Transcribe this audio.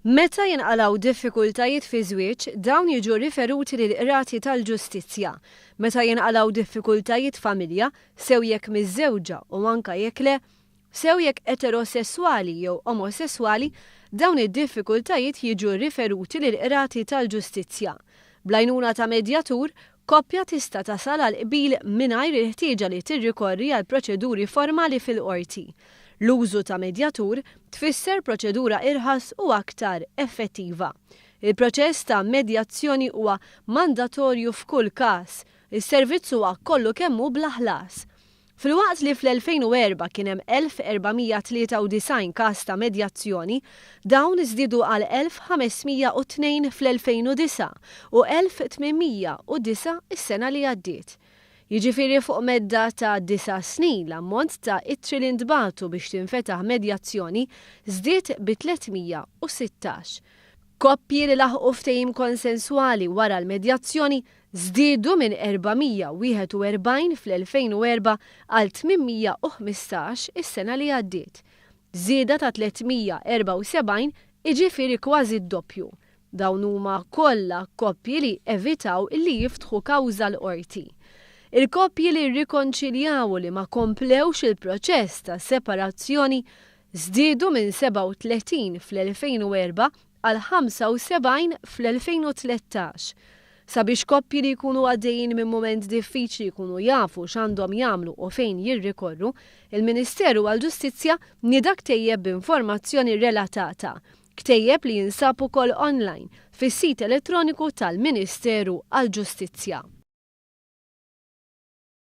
Meta jinqalgħu diffikultajiet fi żwieġ, dawn jiġu riferuti lill-qrati tal-ġustizzja. Meta jinqalgħu diffikultajiet familja, sew jekk miżżewġa u anke jekk le, sew jekk eterosesswali jew omosesswali, dawn id-diffikultajiet jiġu riferuti lill-qrati tal-ġustizzja. Bl-għajnuna ta' medjatur, koppja tista' tasal għal qbil mingħajr il-ħtieġa li tirrikorri għal proċeduri formali fil-qorti. L-użu ta' medjatur tfisser proċedura irħas u aktar effettiva. Il-proċess ta' medjazzjoni huwa mandatorju f'kull każ. Is-servizz huwa kollu kemm hu bla ħlas. Filwaqt li fl-2004 kien hemm 1493 każ ta' medjazzjoni, dawn żdiedu għal 1502 fl-2009 u 1809 is-sena li għaddiet. Jiġifieri fuq medda ta' disa' snin l-ammont ta' ittri li ntbagħtu biex tinfetaħ medjazzjoni żdied bi 316. Koppji li laħqu ftehim konsenswali wara l-medjazzjoni żdiedu minn 441 fl-2004 għal 815 is-sena li għaddiet. Żieda ta' 374 jiġifieri kważi d-doppju. Dawn huma kollha koppji li evitaw li jiftħu kawża l-qorti. Il-koppji li rrikonċiljaw u li ma komplewx il-proċess ta' separazzjoni żdiedu minn 37 fl-2004 għal 75 fl-2013. Sabiex koppji li jkunu għaddejjin minn mument diffiċli jkunu jafu x'għandhom jagħmlu u fejn jirrikorru, il-Ministeru għall-Ġustizzja nieda ktejjeb b'informazzjoni relatata. Ktejjeb li jinsab ukoll online fis-sit elettroniku tal-Ministeru għall-Ġustizzja.